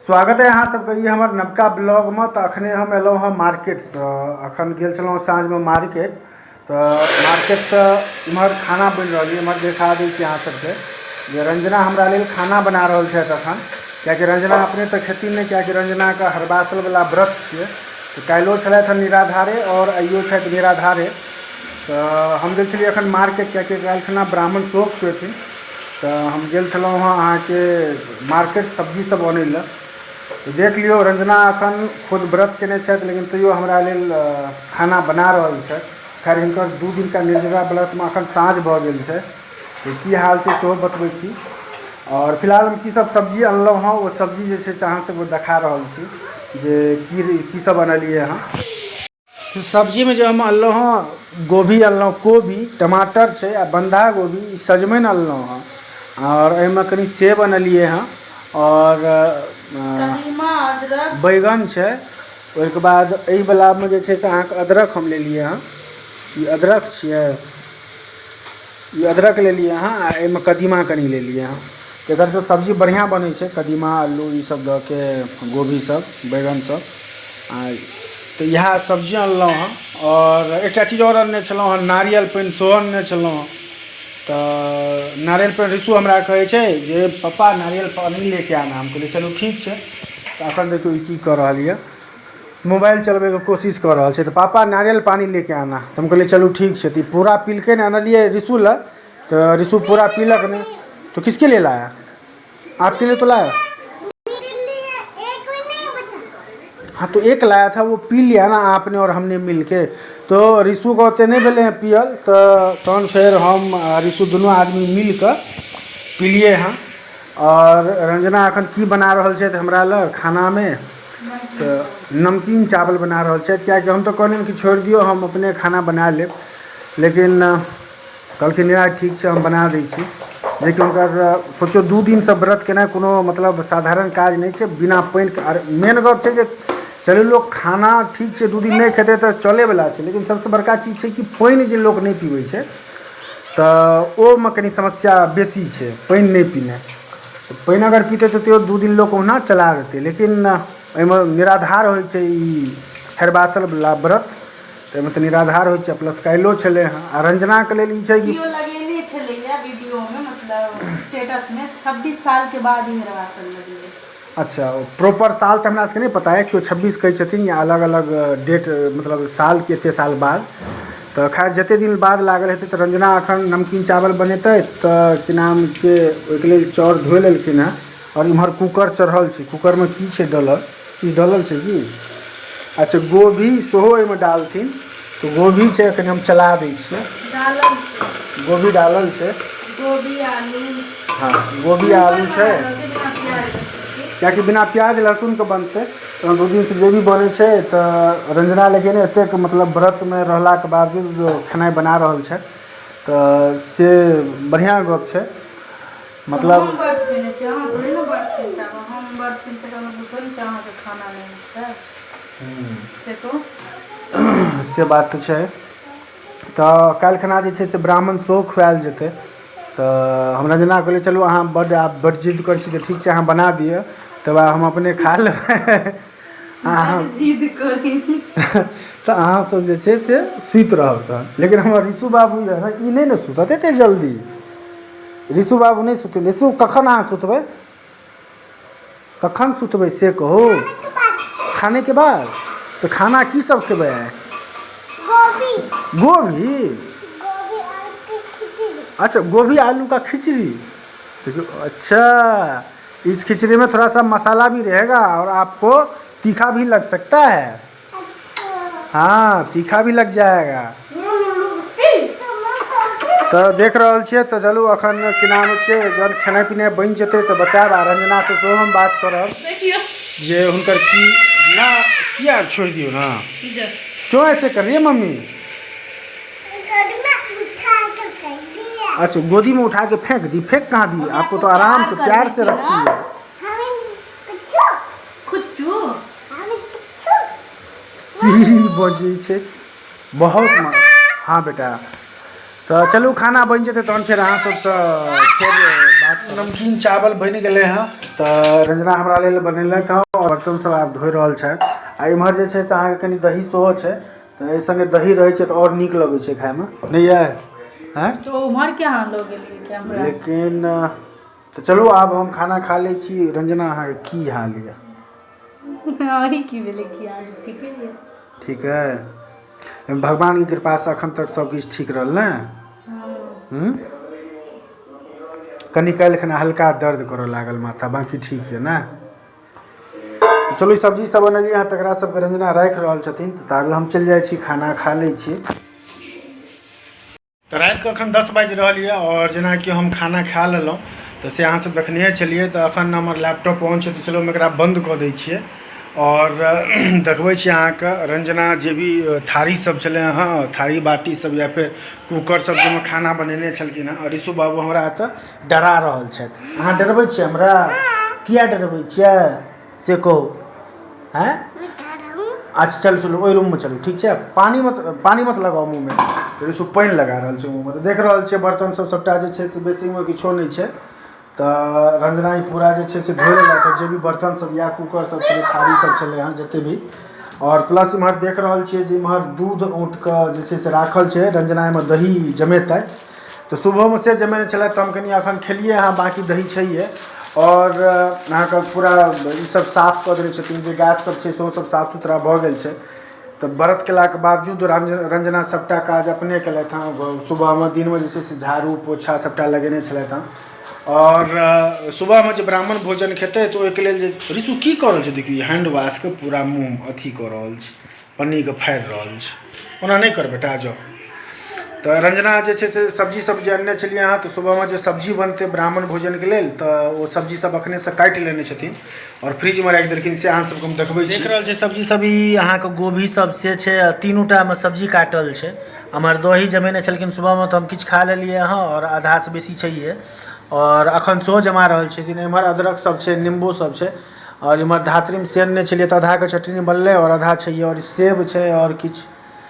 स्वागत है अहाँ सबके ई हमर नवका ब्लॉगमे। तऽ अखने हम एलहुँ हँ मार्केटसँ। अखन गेल छलहुँ साँझमे मार्केट, तऽ मार्केटसँ इम्हर खाना बनि रहल यऽ। इम्हर देखा दै छी अहाँ सबके जे रंजना हमरा लेल खाना बना रहल छथि अखन, किएकि रंजना अपने तऽ खेथिन नहि, किएकि रंजनाके हरबासलवला व्रत छियै। तऽ काल्हिओ छलथि हँ निराधारे आओर आइयो छथि निराधारे। तऽ हम गेल छलियै अखन मार्केट, किएकि काल्हि खना ब्राह्मण सेहो खुएथिन। तऽ हम गेल छलहुँ हँ अहाँके मार्केट सब्जी सब अनै लए। तऽ देख लियौ, रंजना अखन खुद व्रत केने छथि, लेकिन तैयो हमरा लेल खाना बना रहल छथि। खैर, हिनकर 2 दिनका निर्जला व्रतमे अखन साँझ भऽ गेल छै, तऽ की हाल छै सेहो बतबै छी। आओर फिलहाल हम की सब सब्जी अनलहुँ हँ, ओ सब्जी जे छै से अहाँ सबके देखा रहल छी जे की की सब अनलियै हँ। सब्जीमे जे हम अनलहुँ हँ, गोभी अनलहुँ, कोबी, टमाटर छै आ बन्धा गोभी, ई सजमनि अनलहुँ हँ। आओर एहिमे कनि सेब अनलियै हँ आओर कदीमा, अदरक, बैगन छै। ओहिके बाद एहिवलामे जे छै से अहाँके अदरक हम लेलियै हँ। ई अदरक छियै, ई अदरक लेलियै हँ। आ एहिमे कदीमा कनि लेलियै हँ। एकर सबके सब्जी बढ़िआँ बनै छै, कदीमा, आलू ई सब दऽ के, गोभी सब, बैगन सब। आ तऽ इएह सब्जी अनलहुँ हँ। आओर एकटा चीज आओर अनने छलहुँ हँ, नारियल पानि सेहो अनने छलहुँ हँ। तऽ नारियल पानि ऋषु हमरा कहै छै जे पप्पा नारियल पानी लेके आना। हम कहलियै चलू ठीक छै। तऽ एखन देखियौ ई की कऽ रहल यऽ, मोबाइल चलबैके कोशिश कऽ रहल छै। तऽ पापा नारियल पानी लेके आना। तऽ हम कहलियै चलू ठीक छै। तऽ ई पूरा पीलकै नहि, अनलियै ऋषु लए, तऽ ऋषु पूरा पीलक नहि। तो किसके लिए लाया? आपके लिए तो लाया। हाँ, तो एक लाया था, वो पी लिया ना आपने और हमने मिल के। तो ऋषु के ओते नहि भेलै हँ पियल, तऽ तहन फेर हम ऋषु दुनू आदमी मिल कऽ पिलियै हँ। आओर रंजना अखन की बना रहल छथि हमरा लए खानामे? तऽ नमकीन चावल बना रहल छथि। किएकि हम तऽ कहलियनि कि छोड़ि दियौ, हम अपने खाना बना लेब, लेकिन कहलखिन यार ठीक छै, हम बना दै छी। जेकि हुनकर सोचियौ, 2 दिनसँ व्रत केनाइ कोनो मतलब साधारण काज नहि छै बिना पानिके। आर मेन गप छै जे चलू लोक खाना ठीक छै, 2 दिन नहि खेतै तऽ चलैवला छै, लेकिन सबसँ बड़का चीज छै कि पानि जे लोक नहि पीबै छै तऽ ओहिमे कनि समस्या बेसी छै। पानि नहि पीनाइ, पानि अगर पीतै तऽ तैयो 2 दिन लोक ओहुना चला देतै, लेकिन एहिमे निराधार होइ छै ई हेरबासलवला व्रत। तऽ एहिमे तऽ निराधार होइ छै, प्लस काल्हिओ छलै हँ। आ रंजनाके लेल ई छै कि केओ लगेने छलैया वीडियोमे, मतलब स्टेटसमे, 26 सालके बाद ई हेरबासल लगलै। अच्छा, प्रॉपर साल तऽ हमरा सबके नहि पता यऽ, केओ 26 कहै छथिन या अलग अलग डेट, मतलब सालके एते साल बाद। तऽ खैर, जते दिन बाद लागल हेतै। तऽ रंजना अखन नमकीन चावल बनेतै। तऽ की नाम छै, ओहिके लेल चाउर धोइ लेलखिन हँ। आओर इम्हर कूकर चढ़ल छै। कूकरमे की छै डलल? की डलल छै की? अच्छा, गोभी सेहो एहिमे डालथिन। तऽ गोभी छै, कनि हम चला दै छियै। डालल छै। गोभी डालल छै। गोभी आलू। हँ, गोभी आलू छै, किएकि बिना प्याज लहसुनके बनतै। तऽ 2 दिनसँ जे भी बनै छै। तऽ रंजना लेकिन एतेक मतलब व्रतमे रहलाके बावजूद खेनाइ बना रहल छै, तऽ से बढ़िआँ गप छै। मतलब हम व्रत केने छी, अहाँ थोड़े ने व्रत केने छी। आब हम व्रत केने छी, मतलब थोड़े छै अहाँके खाना नहि हेतै से तो। से बात तऽ छै। तऽ काल्हि खना जे छै से ब्राह्मण सेहो खुआयल जेतै। तऽ हम रंजना कहलियै चलू अहाँ बड्ड आब बड्ड जिद करै छी तऽ ठीक छै, अहाँ बना दिअ, तकर बाद हम अपने खा लेबै। अहाँ जिद करी तऽ अहाँ सब जे छै से सुति रहब तहन। लेकिन हमर ऋषु बाबू जे है, ई नहि ने सुतत एते जल्दी। ऋषु बाबू नहि सुतै। ऋषु, कखन अहाँ सुतबै? कखन सुतबै से कहू। खाने के बाद। तऽ खाना की सब खेबै आइ? गोभी। गोभी? गोभी आलू की खिचड़ी। अच्छा, गोभी आलू का खिचड़ी। देखियो, अच्छा, इस खिचड़ी में थोड़ा सा मसाला भी रहेगा और आपको तीखा भी लग सकता है। हाँ, तीखा भी लग जाएगा। तऽ देख रहल छियै। तऽ चलू, अखन की नाम छै, जहन खेनाइ पिनाइ बनि जेतै तऽ बतायब। आ रंजनासँ सेहो हम बात करब देखियौ जे हुनकर की ना किया छोड़ि दियौ ना। क्यों ऐसे कर रही है मम्मी? गोदी में उठा के फेंक दिया। अच्छा, गोदी में उठा के फेंक दी? फेंक कहाँ दी? मम्मी आपको आपको तो आराम प्यार से कर प्यार रही से थी ना। रखी है। हमें कुछो खुच्चू। हमें कुछो। की बजै छै बहुत। हाँ बेटा। तऽ चलू खाना बनि जेतै तहन फेर अहाँ सबसँ फेर बात। नमकीन चावल बनि गेलै हँ, तऽ रंजना हमरा लेल बनेलथि हँ आओर बर्तन सब आब धोइ रहल छथि। आ इम्हर जे छै से अहाँके कनि दही सेहो छै, तऽ एहि सङ्गे दही रहै छै तऽ आओर नीक लगै छै खाइमे, नहि यै? आँय तो उम्हर के अहाँ लऽ गेलियै कैमरा? लेकिन तऽ चलू आब हम खाना खा लै छी। रंजना, अहाँके की हाल यऽ? अहीं की भेलै? की हाल? ठीके यऽ। ठीक है, भगवानके कृपासँ अखन तक सब किछु ठीक रहल ने? हूँ, कनि काल्हि खना हल्का दर्द करऽ लागल माथा, बाँकी ठीक यऽ ने? चलू, सब्जी सब बनेलियै हँ, तकरा सबके रंजना राखि रहल छथिन, तऽ ताबे हम चलि जाइ छी, खाना खा लै छी। तऽ रातिके एखन 10 बाजि रहल यऽ आओर जेनाकि हम खाना खा लेलहुँ, तऽ से अहाँसभ देखनेहे छलियै। तऽ एखन हमर लैपटॉप ऑन छै, तऽ चलू हम एकरा बन्द कऽ दै छियै आओर देखबै छी अहाँके रंजना जे भी थारी सब छलै हँ, थारी बाटी सब या फेर कूकर सब जाहिमे खाना बनेने छलखिन हँ। आओर ऋषु बाबू हमरा एतऽ डरा रहल छथि। अहाँ डरबै छियै हमरा? किया डरबै छियै से कहू? आँय? अच्छा चलू चलू, ओहि रूममे चलू। ठीक छै, पानी मत, पानी मत लगाउ मुँहमे। ऋषु पानि लगा रहल छै मुँहमे। तऽ देख रहल छियै बर्तन सब सबटा जे छै से बेसीमे किछो नहि छै। तऽ रंजना ई पूरा जे छै से धोइ लेलक जे भी बर्तन सब या कूकर सब छलै, थारी सब छलै हँ जते भी। आओर प्लस इम्हर देख रहल छियै जे इम्हर दूध औंट कऽ जे छै से राखल छै। रंजना एहिमे दही जमेतै, तऽ सुबहमे से जमेने छलै, तऽ हम कनि अखन खेलियै हँ, बाँकी दही छैहे। आओर अहाँके पूरा ईसब साफ कऽ देने छथिन, जे गाछ सब छै सेहो सब साफ सुथरा भऽ गेल छै। तऽ व्रत केलाके बावजूद रंजना सबटा काज अपने केलथि हँ। सुबहमे दिनमे जे छै से झाड़ू पोछा सबटा लगेने छलथि हँ। आओर सुबहमे जे ब्राह्मण भोजन खेतै, तऽ ओहिके लेल जे ऋषु की कऽ रहल छै देखियौ, हैंड वाशके पूरा मुँह अथी कऽ रहल छै, पन्नीके फाड़ि रहल छै। ओना नहि कर बेटा, जाउ। तऽ रंजना जे छै से सब्जी सब जे अनने छलियै हँ, तऽ सुबहमे जे सब्जी बनतै ब्राह्मण भोजनके लेल, तऽ ओ सब्जी सब अखनेसँ काटि लेने छथिन आओर फ्रिजमे राखि देलखिन, से अहाँ सबके हम देखबै छी। देख रहल छै सब्जी सब, ई अहाँके गोभी सब से छै। तीनूटामे सब्जी काटल छै। एम्हर दही जमेने छलखिन सुबहमे, तऽ हम किछु खा लेलियै हँ आओर आधासँ बेसी छैहे, आओर अखन सेहो जमा रहल छथिन। एम्हर अदरक सब छै, निम्बू सब छै, आओर इम्हर धात्रीमे से अनने छलियै, तऽ आधाके चटनी बनलै आओर आधा छैहे। आओर सेब छै आओर किछु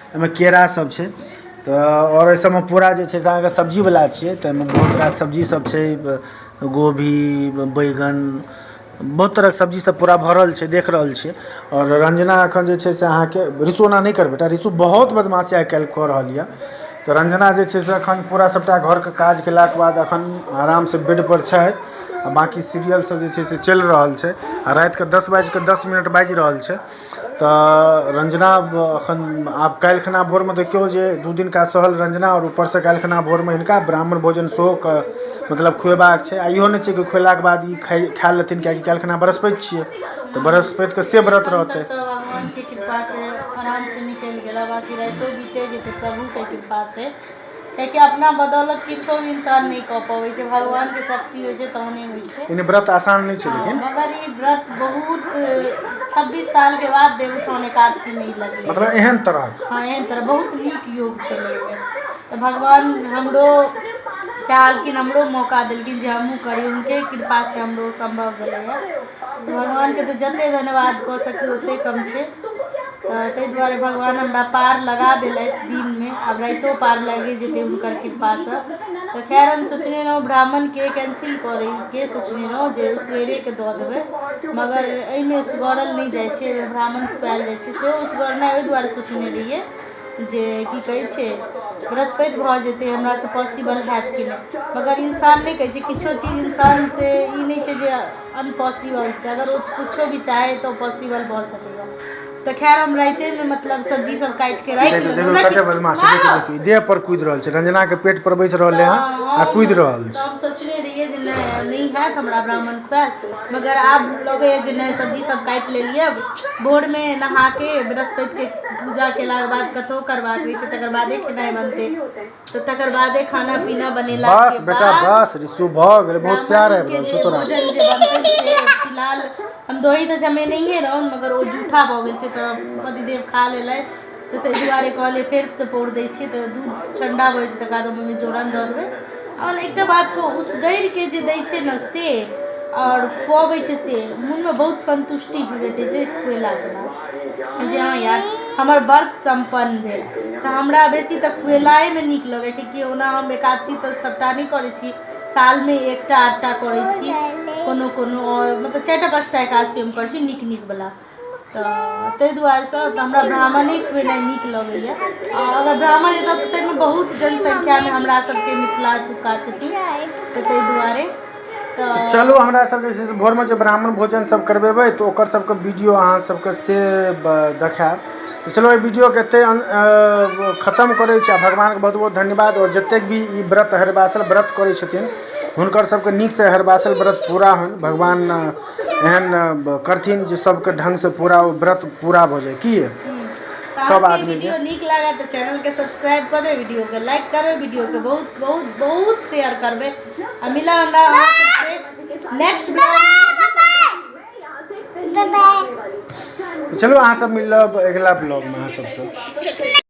एहिमे केरा सब छै। तऽ आओर एहि सबमे पूरा जे छै से अहाँके सब्जीवला छियै, तऽ एहिमे बहुत रास सब्जी सब छै, गोभी, बैगन, बहुत तरहके सब्जी सब पूरा भरल छै, देख रहल छियै। आओर रंजना एखन जे छै से अहाँके, ऋषु ओना नहि कर बेटा, ऋषु बहुत बदमाशी आइ काल्हि कऽ रहल यऽ। तऽ रंजना जे छै से एखन पूरा सबटा घरके काज केलाके बाद एखन आरामसँ बेडपर छथि आ बाँकी सीरियल सब जे छै से चलि रहल छै। आ रातिके 10 बाजिकऽ 10 मिनट बाजि रहल छै। तऽ रंजना एखन आब काल्हि खना भोरमे देखियौ जे 2 दिनका सहल रंजना, आओर ऊपरसँ काल्हि खना भोरमे हिनका ब्राह्मण भोजन सेहो मतलब खुएबाक छै। आ इहो नहि छै कि खुएलाके बाद ई खा लेथिन, किएकि काल्हि खना बृहस्पति छियै, तऽ बृहस्पतिके से व्रत रहतै। तऽ भगवानके कृपासँ आरामसँ निकलि गेल, बाँकी रातिओ बीते जेतै प्रभुके कृपासँ, कियाकि अपना बदौलत किछो भी इंसान नहि कऽ पबै छै, भगवानके शक्ति होइ छै तहने होइ छै। यानी व्रत आसान नहि छै, लेकिन मगर ई व्रत बहुत 26 सालके बाद देवउठान एकादशीमे ई लगलै, मतलब एहन तरह। हँ, एहन तरह बहुत नीक योग छलै एहिमे। तऽ भगवान हमरो चाहलखिन, हमरो मौका देलखिन जे हमहूँ करी, हुनके कृपासँ हमरो सम्भव भेलैए। भगवानके तऽ जतेक धन्यवाद कऽ सकी ओतेक कम छै। तऽ ताहि दुआरे भगवान हमरा पार लगा देलथि दिनमे, आब रातिओ पार लागि जेतै हुनकर कृपासँ। तऽ खैर, हम सोचने रहौँ ब्राह्मणके कैंसिल करैके सोचने रहौँ जे उसगेरेके दऽ देबै, मगर एहिमे उसगरल नहि जाइ छै, एहिमे ब्राह्मण खुआएल जाइ छै। सेहो उसगरनाइ ओहि दुआरे सोचने रहियै जे की कहै छै, बृहस्पति भऽ जेतै, हमरासँ पॉसिबल हैत कि नहि। मगर इंसान नहि कहै छै किछो चीज इंसानसँ ई नहि छै जे अनपॉसिबल छै, अगर ओ किछो भी चाहे तऽ ओ पॉसिबल भऽ सकैए। तऽ खैर, हम रातिमे मतलब सब्जी सब काटिके राखि देखियौ, लेलहुँ। देखियौ कते बदमाश छै, देखियौ देखियौ, देह पर कूदि रहल छै, रंजना के पेट पर बैस रहलै हँ आ कूदि रहल तऽ छै। हम सोचने रहियै जे नहि, नहि हैत हमरा ब्राह्मण खुआयल, मगर आब लगैए जे नहि, सब्जी सब काटि लेलियै। भोरमे नहाके बृहस्पतिके पूजा केलाके बाद कथो करबाक रहै छै, तकर बादे खेनाइ बनतै, तऽ तकर बादे खाना पीना बनेला बस के बेटा बाद बस ऋषु, भऽ गेलै, बहुत प्यार आबि ब्राह्मणके रहल जे छौ तोरा। भोजन जे बनतै से फिलहाल हम दही तऽ जमेनहिए रहौं, मगर ओ जूठा भऽ गेल छै, तऽ पतिदेव खा लेलथि, तऽ ताहि दुआरे कहलियै फेरसँ पौर दै छियै, तऽ दूध ठण्डा भऽ जेतै, तकर बाद हम ओहिमे जोरन दऽ देबै। आओर एकटा बात कहू, उसगैरके जे दै छै ने से आओर खुअबै छै से मोनमे बहुत सन्तुष्टि भी भेटै छै खुएलाके बाद जे हँ यार हमर व्रत सम्पन्न भेल। तऽ हमरा बेसी तऽ खुएलाएमे नीक लगैए, किएकि ओना हम एकादशी तऽ सभटा नहि करै छी, सालमे एकटा आधटा करै छी, कोनो कोनो आओर मतलब 4टा 5टा एकादशी हम करै छी नीक नीकवला। तऽ ताहि दुआरेसँ तऽ हमरा ब्राह्मणे खुएनाइ नीक लगैए। आ अगर ब्राह्मण एतऽ तऽ ताहिमे बहुत जनसंख्यामे हमरा सबके मिथिला एतुक्का छथिन, तऽ ताहि दुआरे। तऽ चलू हमरा सब जे छै से भोरमे जे ब्राह्मण भोजन सब करबेबै तऽ ओकर सबके वीडियो अहाँ सबके से देखायब। तऽ चलू एहि वीडियोके एतै खतम करै छी आ भगवानके बहुत बहुत धन्यवाद। आओर जतेक भी ई व्रत हरिवासर व्रत करै छथिन हुनकर सबके नीकसँ हरिवासर व्रत पूरा होनि, भगवान एहन करथिन जे सबके ढङ्गसँ पूरा ओ व्रत पूरा भऽ जाय। की सब आदमी वीडियो नीक लागत तऽ चैनल के सब्सक्राइब कऽ देबै, वीडियो के लाइक करबै, वीडियो के बहुत बहुत बहुत शेयर करबै आ मिला हमरा अहाँ सबसे नेक्स्ट ब्लॉग। चलू अहाँ सब मिलब अगिला ब्लॉगमे अहाँ सबसँ।